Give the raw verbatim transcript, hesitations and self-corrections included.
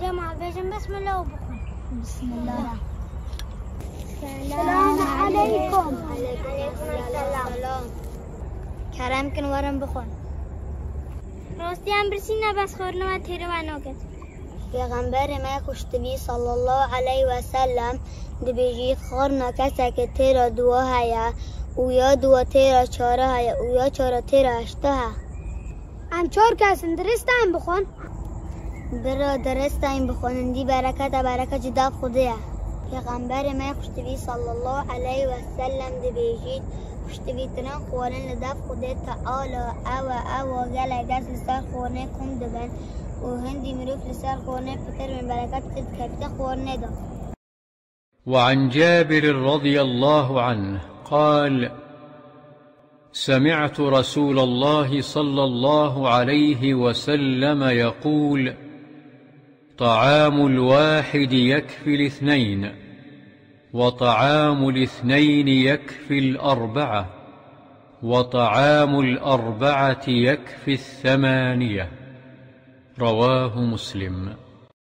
Cema, bêjin bismillah û bixwin. Bismillah. Selamun aleykum. Kerem kin, werin bixwin. Rastiyan birsî ne, bes xwarina we têrê we naket. Pêxemberê me xuştivî sallallahu aleyhi ve sellem dibêjît, xwarina kesekê têra duwa heye û ya duwa têra çara heye û ya çara têra heşta he. Em çar kes in, dirist em bixwin. Bira, dirist em bixwin, dî berekete bereket ji dev Xwedê ye. Pêxemberê me xuştivî sallallahu aleyhi ve sellem dibêjît, xuştivîtirin xwarin li dev Xwedê Teala ew e, ew e gelek kes li ser xwarinê kom dibin û hindî mirov li ser xwarinê pitir bin, bereket pitir dikevite xwarinê de. وعن جابر رضي الله عنه قال: سمعت رسول الله صلى الله عليه وسلم يقول: طعام الواحد يكفي الاثنين، وطعام الاثنين يكفي الأربعة، وطعام الأربعة يكفي الثمانية. رواه مسلم.